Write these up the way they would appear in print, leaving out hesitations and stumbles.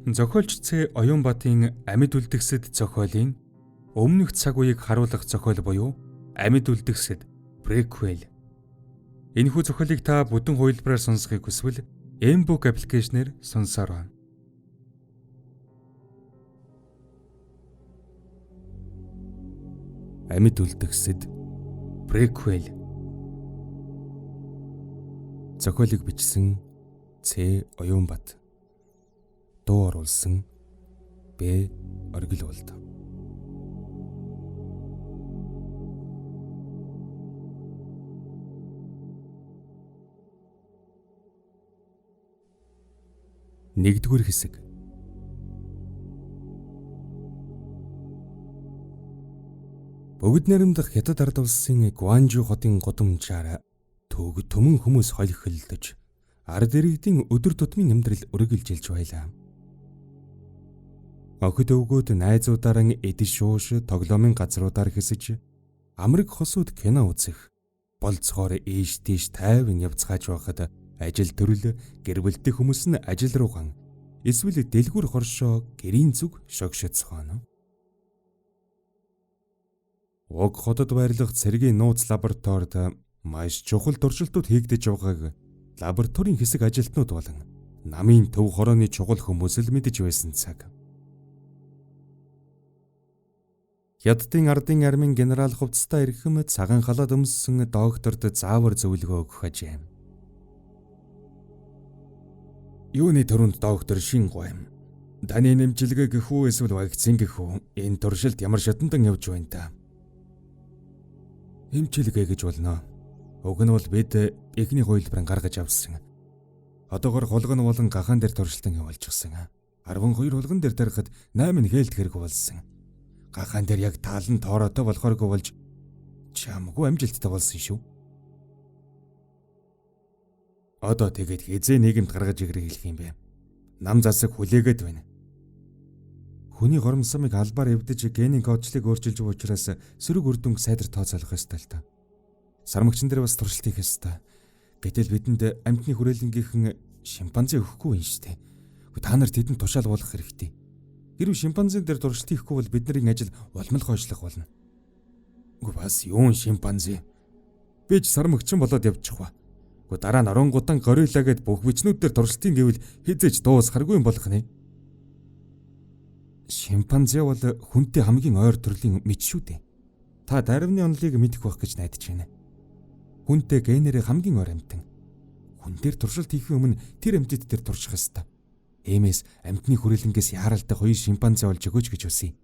Зохиолч Ц. Оюунбатын Амьд үлдгэсэд зохиолын өмнөх цаг үеийг харуулах зохиол буюу Амьд үлдгэсэд prequel. Энэхүү зохиолыг та бүтэн хувилбараар сонсохыг хүсвэл Mbook аппликейшнээр сонсоор байна. Амьд үлдгэсэд prequel. Зохиолыг бичсэн Ц. Оюунбат. Дуу оруулсан Б. Оргилуулд. Нэгдүгээр хэсэг. Бүгд найрамдах Хятад ард улсын Гуанжу хотын гудамжаар төг төмөн хүмүүс холихлож ард иргэдийн өдөр тутмын амьдрал үргэлжилж байлаа. Охид өвгөөд найзуудаараа эдэж шууш тоглоомын газруудаар хэсэж амраг хосууд кино үзэх болцохоор ийш тийш тайван явцгааж байхад ажил төрөл гэр бүлтэй хүмүүс нь ажил руугаан эсвэл дэлгүүр хоршоо гэрийн зүг шогшоцгооно. Уг хотод байрлах цэргийн нууц лабораторид маш чухал туршилтууд хийгдэж байгааг лабораторийн хэсэг ажилтнууд болон намын төв хорооны чухал хүмүүс л мэдэж байсан цаг. Хятадын ардын армийн генерал хувцастай эрхэм цагаан халаад өмссөн докторт заавар зөвлөгөө өгөх ажээ. Юуны төрөнд доктор Шингой юм. Таны нэмжилгээ гэх үү эсвэл вакцин гэх үү? Энэ туршилт ямар шатандан явж байна та? Эмчилгээ гэж болно. Уг нь бол бид эхний хувилбарыг гаргаж авсан. Одоогор хулган болон гахан дээр туршилтан явуулчихсан. 12 хулган дээр тарихад 8 нь хээлт хэрэг болсон. Гахан дээр яг таал нь тоороотой болохооргүй болж чамгүй амжилттай болсон шүү. Одоо тэгээд хизээ нийгэмд гаргаж ирэх хэлэх юм бэ? Нам засаг хүлээгээд байна. Хүний горомсомыг албаар эвдэж генийн кодчлыг өөрчилж буй учраас сөрөг үр дүнг сайдар тооцоолох ёстой л та. Сармагчин дээр бас туршилт хийх ёстой. Гэтэл бидэнд амьтны хүрээлэнгийнхэн шимпанзе өгөхгүй юм шүү дээ. Та нар тэдэнд тушаал буулгах хэрэгтэй. Хэрв шимпанзен дээр туршилт хийхгүй бол бидний ажил улмал хойшлох болно. Үгүй бас юун шимпанзе? Би ч сармагчин болоод явчих ва. Үгүй дараа нь оронгуутан горилла гэд бүх бичнүүд дээр туршилтын гэвэл хизээж дуусгаргүй юм болох нэ. Шимпанзе бол хүнтэй хамгийн ойр төрлийн мэд шүү дээ. Та Дарвины онолыг мэдэх байх гэж найдаж байна. Хүнтэй генээрээ хамгийн ойр амьтан. Хүн дээр туршилт хийхин өмнө тэр амьтад дээр турших ёстой. Иймээс амьтны хүрээлэнгээс яаралтай хоёр шимпанзе олж өгөөч гэж хүсье.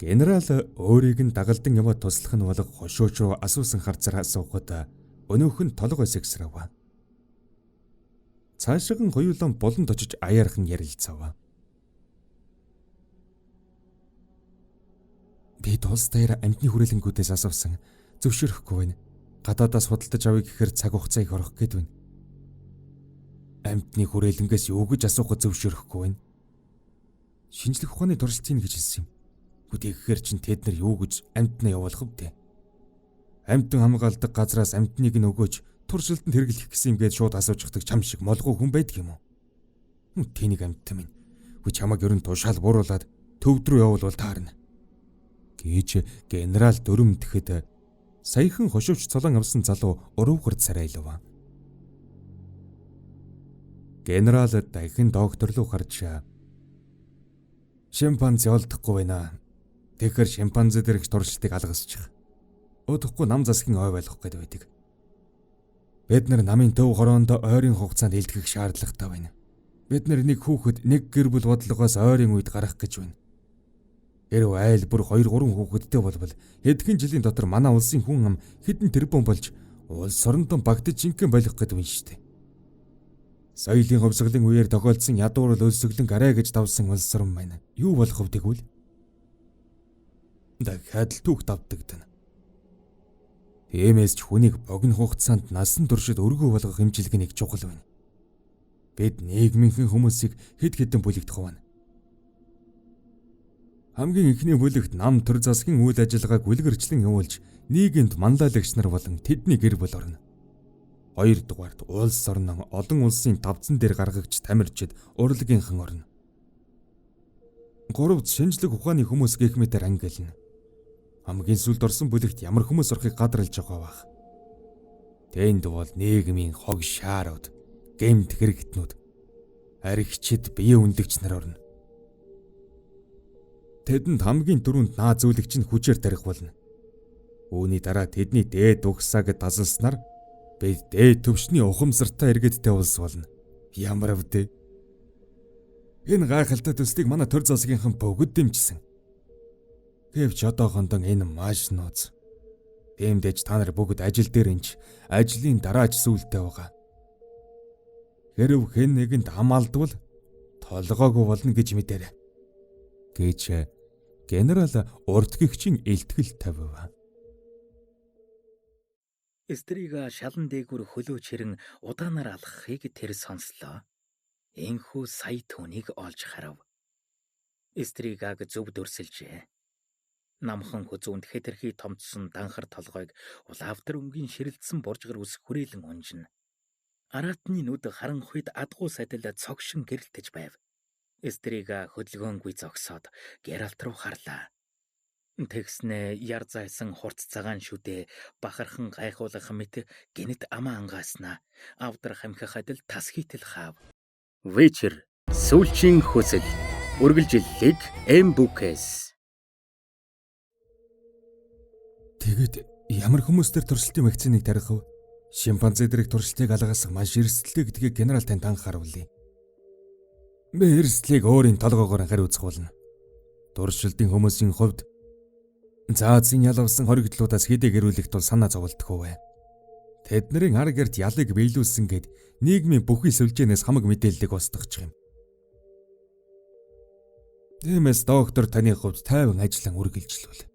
Генерал өөрийг нь дагалдан яваад туслах нь болго хошууч руу асуусан харцаар асуухад өнөөх нь толгой сэгсрэв. Цаашаахан хоёулаа буланд очиж аяархан ярилцав. Би тулс даяар амьтны хүрээлэнгүүдээс асуусан. Зөвшөөрөхгүй байна. Гадаадаас худалдаж авъя гэхээр цаг хугацаа их орох гээд байна. Амьтны хүрээлэнгээс юу гэж асуухад зөвшөөрөхгүй байна. Шинжлэх ухааны туршилт хийнэ гэж хэлсэн юм. Тэгэхээр чин тэд нар юу гэж амьтнаа явуулах вэ? Амьтан хамгаалдаг газраас амьтныг нь өгөөч туршилтанд хэрэглэх гэсэн юм гээд шууд асуучихдаг чам шиг молгоо хүн байдаг юм уу? Тэнийг амьтан минь. Үгүй чамайг ер нь тушаал бууруулад төвд рүү явуулвал таарна. Гэж генерал дөрөмдөхэд саяхан хошивч цолон авсан залуу уруугар царайлав. Генерал дахин доктор руу харж шимпанзе олдохгүй байна. Тэгэхээр шимпанзе дээрх туршилтыг алгасчих. Удахгүй нам засгийн ой байлгах гээд байдаг. Бид нар намын төв хороонд ойрын хугацаанд илтгэх шаардлагатай байна. Бид нар нэг хүүхэд нэг гэр бүл бодлогоос ойрын үед гарах гэж байна. Хэрв айл бүр 2 3 хүүхэдтэй болбол хэдхэн жилийн дотор манай улсын хүн ам хэдэн тэрбум болж улс орондоо багтаж жинхэнэ болох гэдэг юм шүү дээ. Соёлын хувьсгалын үеэр тохиолдсон ядуурл өлсгөлэн гараа гэж давсан улс орон маань юу болох вэ тэгвэл? Дахиад л түүх давтагдана. Тиймээс ч хүнийг богино хугацаанд насан туршид өргөө болгох хэмжилэг нэг чухал байна. Бид нийгмийнхэн хүмүүсийг хэд хэдэн бүлэгт хуваана. Хамгийн эхний бүлэгт нам төр засгийн үйл ажиллагааг үлгэрчлэн явуулж нийгэмд манлайлагч нар болон тэдний гэр бүл орно. Хоёрдугаарт улс орнон олон улсын тавцан дээр гаргагч тамирчид урлагийнхан орно. Гуравд шинжлэх ухааны хүмүүс гэх мэтээр ангилна. Хамгийн сүүлд орсон бүлэгт ямар хүмүүс орохыг гадралж байгаа бах. Тэнд бол нийгмийн хог шаарууд, гэмт хэрэгтнүүд, аригчид, бие үндэгч нар орно. Тэдэнд хамгийн түрүүнд наа зүүлэгч нь хүчээр тарих болно. Үүний дараа тэдний дээд угсааг тасалснаар бид дээд төвшний ухамсартай иргэдтэй улс болно. Ямар вдэ? Энэ гайхалтай төслийг манай төр засгийнхан бүгд дэмжсэн. Гэвч одоохондоо энэ маш нууц. Тиймдээж та нар бүгд ажил дээр энч ажлын дараач сүултээ байгаа. Хэрв хэн нэгэнд ам алдвал толгоогүй болно гэж мэдээрэй. Гэж генерал урд гихчин илтгэл тавив. Эстрига шалан дээгүр хөлөө чирэн удаанаар алхахыг тэр сонслоо. Энхүү сая түүнийг олж харав. Эстригаг зөв дүрсэлжээ. Намхан хүзүүнд хэтэрхий томцсон данхар толгойг улаавтар өнгийн ширэлдсэн буржгар ус хүрээлэн унжина. Аратны нүд харанхуйд адгуу садил цогшин гэрэлтэж байв. Эстрига хөдөлгөөнгүй зогсоод Гералт руу харлаа. Тэгснээ яр зайсан хурц цагаан шүдэ бахархан гайхуулах мэт гинэт амаа ангааснаа авдрах амхих адил тас хийтэл хаав. Вечер сүүлчийн хүсэл үргэлжиллэг М-Бүкэс. Тэгэд ямар хүмүүс төр туршилтын вакциныг тарих вэ? Шимпанзе дэрэг туршилтыг алгасан маш эрсдэлтэй гэдгийг генерал танд анхааруулъя. Би эрсдлийг өөрийн толгоогоор хариуцах болно. Туршилтын хүмүүсийн хувьд заазын ялавсан хоригдлуудаас хэдий гэрүүлэх тул санаа зовлтгүй бай. Тэднэрийн ар гэрт ялыг биелүүлсэн гэд нийгмийн бүхий сүлжээнээс хамаг мэдээллийг устгах юм. Тиймээс доктор таны хувьд тайван ажиллан үргэлжлүүл.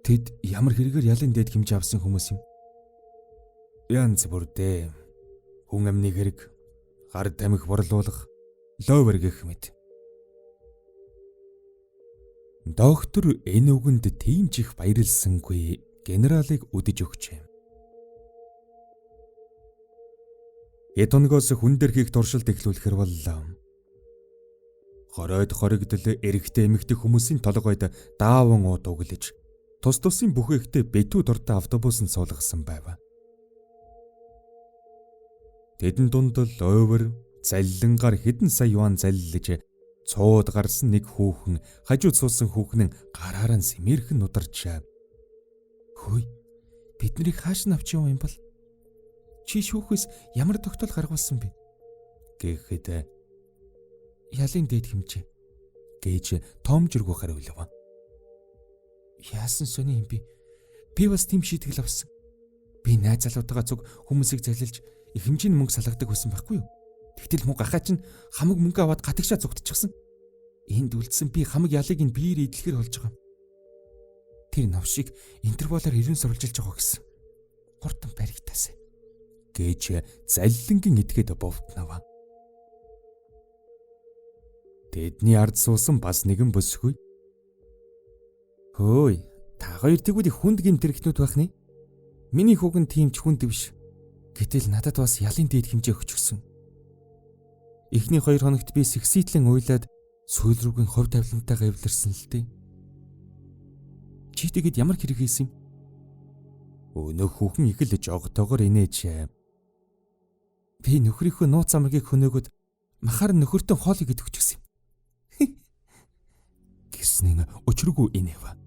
Тэд ямар хэрэгээр ялын дээд хэмжээ авсан хүмүүс юм? Янз бүр дээ. Хүн амны хэрэг, гар тамхи борлуулах, ловер гэх мэт. Доктор энэ үгэнд тийм ч их баярлсангүй генералыг үдэж өгчээ. Хэд хоногоос хүн дээр хийх туршилт эхлүүлэхэр боллоо. Хоройд хоригдол эрэгтэй эмэгтэй хүмүүсийн толгойд дааван ууд углаж тус тусын бүхээгтээ битүү дуртай автобусанд суулгасан байв. Тэдэн дунд л овер заллингаар хэдэн сая юан заллиж цууд гарсан нэг хүүхэн хажууд суусан хүүхэн нь гараараа сэмэрхэн нударч "Хөөе, бид нарыг хааш нь авч явсан юм бол? Чи шүүхээс ямар тогтоол гаргуулсан бэ?" гэхэд "Ялын дээд хэмжээ" гэж тоомжиргүй хариулв. "Яасан сони юм бэ? Би бас тийм шийтгэл авсан. Би найз залуутайгаа цуг хүмүүсийг залилж их хэмжээний мөнгө салгадаг байсан байхгүй юу? Тэгтэл муу гахаа чинь хамаг мөнгө аваад гатагшаа зүгтчихсан. Энд үлдсэн би хамаг ялыг нь биеэр эдлэхэр болж байгаа юм. Тэр новшиг Интерполоор ирэн сурвалжилж байгаа гэсэн. Хурдан баригтаасай" гэж заллингийн этгээд бовтнав. Тэдний ард суусан бас нэгэн бөсгүй. "Хөөе, та хоёр тэгвэл хүнд гэмт хэрэгтнүүд байх нэ. Миний хүүхэн тийм ч хүнд биш. Гэтэл надад бас ялын дээд хэмжээ өгчихсөн. Эхний 2 хоногт би секситлэн уйлаад сүүл рүүгэн хов тавилантайгаа эвлэрсэн л дээ. Чи тэгэд ямар хэрэг хийсэн юм?" Өнөөх хүүхэн их л жогтоогоор инээж. "Би нөхрийнхөө нууц амргийг хөнөөгөөд махаар нөхөртөө хоол игээд өгчихсэн юм." Гэснэн өчрөгөө инээв.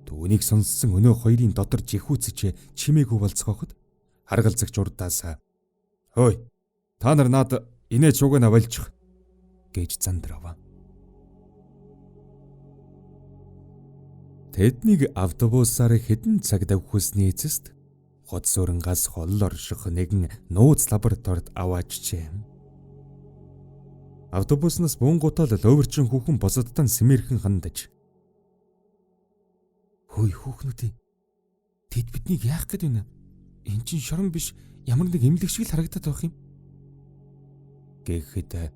Түүнийг сонссон өнөө хоёрын дотор жихүүцэж чимээгүй болцгооход харгалзагч урдаас "Хөөе, та нар над инээж шуугана болчих" гэж зандрав. Тэднийг автобусаар хэдэн цаг давхусны эцэст хот суурангаас хол орших нэгэн нууц лабораторид аваачжээ. Автобуснаас буунгуутаа л лөөрчин хүүхэн босодтон сэмэрхэн хандаж "Хөөе хүүхнүүдээ, тэд биднийг яах гээд байна? Эн чинь шорон биш, ямар нэг эмнэлэг шиг л харагдаад байх юм" гэхэд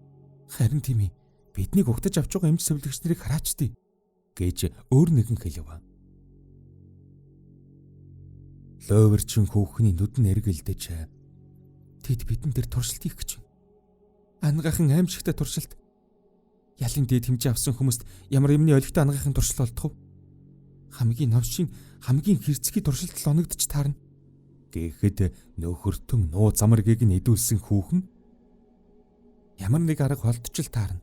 "Харин тийм ээ, биднийг угтаж авч байгаа эмч сувилагч нарыг хараач тий" гэж өөр нэгэн хэлв. Лөверчин хүүхний нүд нь эргэлдэж тэд бидэн дээр туршилт хийх гэж байна. Ангаахан аимшигтай туршилт. Ялын дээд хэмжээ авсан хүмүүст ямар юмны олигтой ангаахан туршилт болдох вэ? Хамгийн новшин, хамгийн хэрцгий туршилт л оногдож таарна. Гэхэд нөхөртөн нууц амаргийг нь идүүлсэн хүүхэн ямар нэг арга холдчил таарна.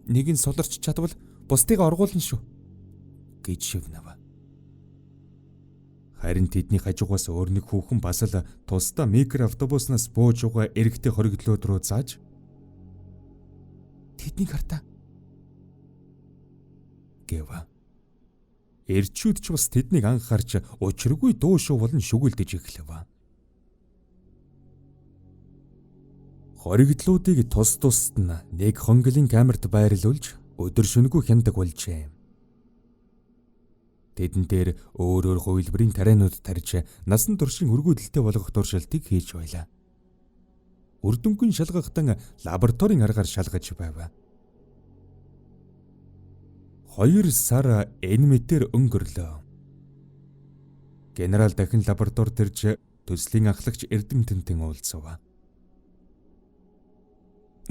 Нэг нь суларч чадвал бусдыг оргуулна шүү гэж шивнэв. Харин тэдний хажуугаас өөр нэг хүүхэн бас л тусдаа микро автобуснаас бууж байгаа эрэгтэй хоригдлууд руу зааж тэднийг хартаа гэв. Эрчүүд ч бас тэднийг анхаарч учиргүй дуу шуу болон шүгэлдэж эхлэв. Хоригдлуудыг тус тусад нь нэг хонголын камерт байрлуулж өдөр шөнөгүй хяндаг болжээ. Тэдэн дээр өөр өөр хувилбарын тарианууд тарьж насан туршийн өргөдөлтэй болгох туршилтыг хийж байлаа. Үр дүнгийн шалгахтан лабораторийн аргаар шалгаж байв. 2 сар энэ мэтэр өнгөрлөө. Генерал дахин лабораторид ирж төслийн ахлагч Эрдэмтэнтэн уулзав.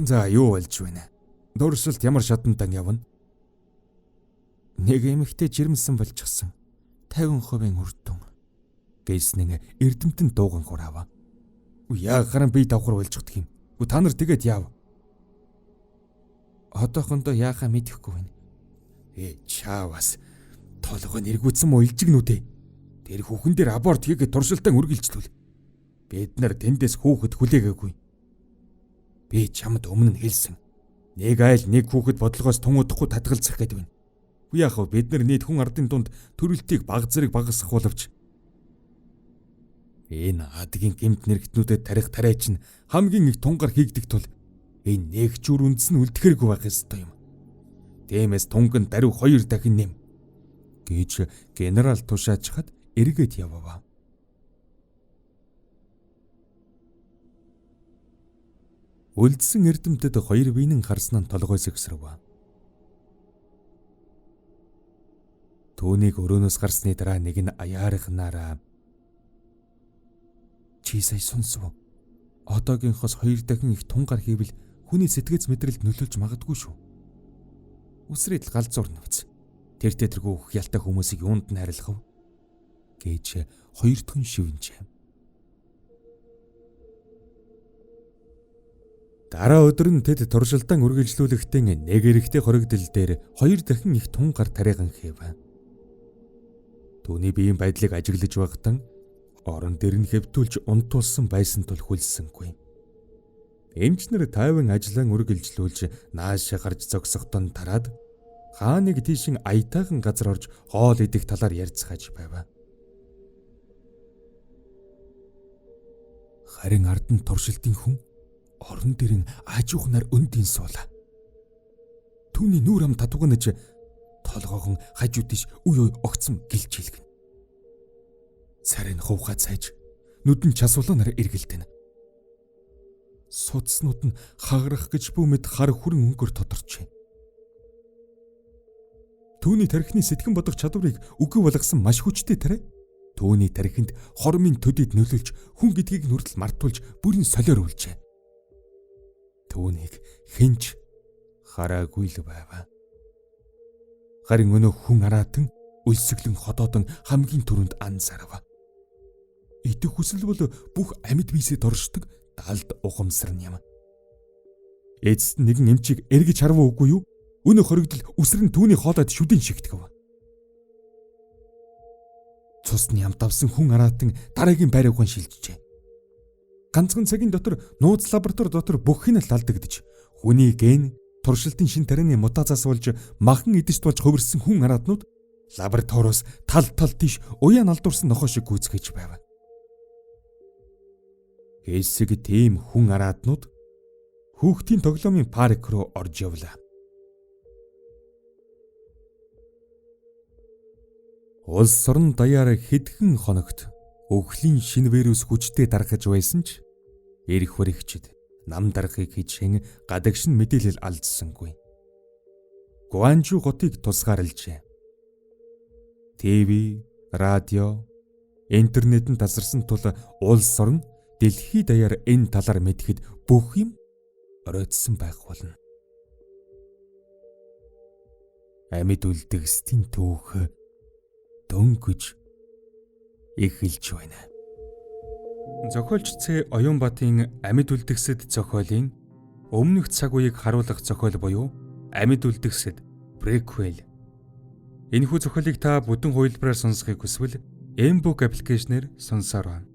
За юу болж байна? Туршилт ямар шатандан явна? Нэг эмэгтэй жирэмсэн болчихсон. 50% үр дүн. Гэснэн Эрдэмтэн дууган хураав. Яагаран би давхар болчихдөг юм. Та нар тэгээд яав? Одоохондоо яахаа мэдэхгүй байна. Чаавас толгой нь эргүүцсэн мó илжигнүү дээ. Тэр хүүхэн дээр аборт хийгээд туршилтаа үргэлжлүүл. Бид нар тэндээс хүүхэд хүлээгээгүй. Би чамд өмнө нь хэлсэн. Нэг айл нэг хүүхэд бодлогоос тун удахгүй татгалзах гээд байна. Үгүй яах вэ? Бид нар нийт хүн ардын дунд төрөлтийг баг зэрэг багасгах боловч энэ адгийн гэмт нэргтнүүдэд тарих тариа чинь хамгийн их тунгаар хийгдэх тул энэ нэгчүр үндэс нь үлдэхэргүй байх ёстой юм. Тиймээс тунг нь даруй 2 дахин нэм гэж генерал тушаачхад эргээд явав. Үлдсэн эрдэмтэд хоёр биенэн харсан нь толгой сэгсрэв. Түүнийг өрөөнөөс гарсны дараа нэг нь аяархнаараа чи сая сонсов. Одоогийнхоос 2 дахин их тунгаар хийвэл хүний сэтгэц мэдрэлд нөлөөлж магадгүй шүү. Үсрээд л галзуур нөвц. Тэр тэргүй хөх ялтай хүмүүсийг юунд нь харилгав гэж хоёр дахь нь шивнжээ. Дараа өдөр нь тэд туршилтаа үргэлжлүүлэхдээ нэг эрэгтэй хоригдол дээр 2 дахин их тун гар тариахан хийв. Түүний биеийн байдлыг ажиглаж байхдаа орон дээр нь хэвтүүлж унтуулсан байсан тул хөлсөнгүй. Эмч нар тайван ажиллан үргэлжлүүлж наашаа гарч зогсохдон тараад хаа нэг тийшин аятайхан газар орж хоол идэх талаар ярьцгааж байв. Харин ард нь туршилтын хүн орон дэрэн аажуухнаар өндийн суулаа. Түүний нүүр ам татвганаж толгоогон хажуу тийш үе үе огцом гэлж хэлгэн. Царай нь хувхаа цайж нүд нь часууланаар эргэлдэнэ. Судснууд нь хагарах гэж бүүмэд хар хүрэн өнгөөр тодорчээ. Түүний тархины сэтгэн бодох чадварыг үгүй болгосон маш хүчтэй тариа. Түүний тархинд хормын төдийд нөлөөлж хүн гэдгийг нүртэл мартуулж бүрэн солиоруулжээ. Түүнийг хинч хараагүй л байв. Харин өнөө хүн араатан өлсөглөн ходоодон хамгийн түрүүнд анзаарав. Идэх хүсэл бол бүх амьд биесээ доршдог далд ухамсар нь юм. Эцэст нэгэн эмчийг эргэж харав уугүй юу? Өнөө хоригдол үсрэн түүний хоолойд шүдэн шигтгэв. Цусны амт авсан хүн араатан дараагийн байр ухаан шилжжээ. Ганцхан цагийн дотор нууц лаборатори дотор бүх нь л алдагдаж, хүний ген туршилтын шин тарианы мутацаас болж махан идэж тулж хувирсан хүн араатнууд лабораториос тал тал тийш уян алдуурсан нохоо шиг гүйцгээж байв. Хэсэг тийм хүн араатнууд хүүхдийн тоглоомын парк руу орж явлаа. Улс орон даяар хэдхэн хоногт өхлийн шинэ вирус хүчтэй даргаж байсан ч эрх баригчид нам даргахыг хичээн гадагш нь мэдээлэл алдсангүй. Гуанжу хотыг тусгаарлажээ. ТV, радио, Интернет нь тасарсан тул улс орон дэлхий даяар энэ талаар мэдэхэд бүх юм оройтсон байх болно. Амьд үлдгэсдийн түүх дөнгөж эхэлж байна. Зохиолч Ц. Оюунбатын Амьд үлдгэсэд зохиолын өмнөх цаг үеийг харуулах зохиол буюу Амьд үлдгэсэд prequel. Энэхүү зохиолыг та бүтэн хувилбараар сонсохыг хүсвэл Mbook application-ээр сонсоор байна.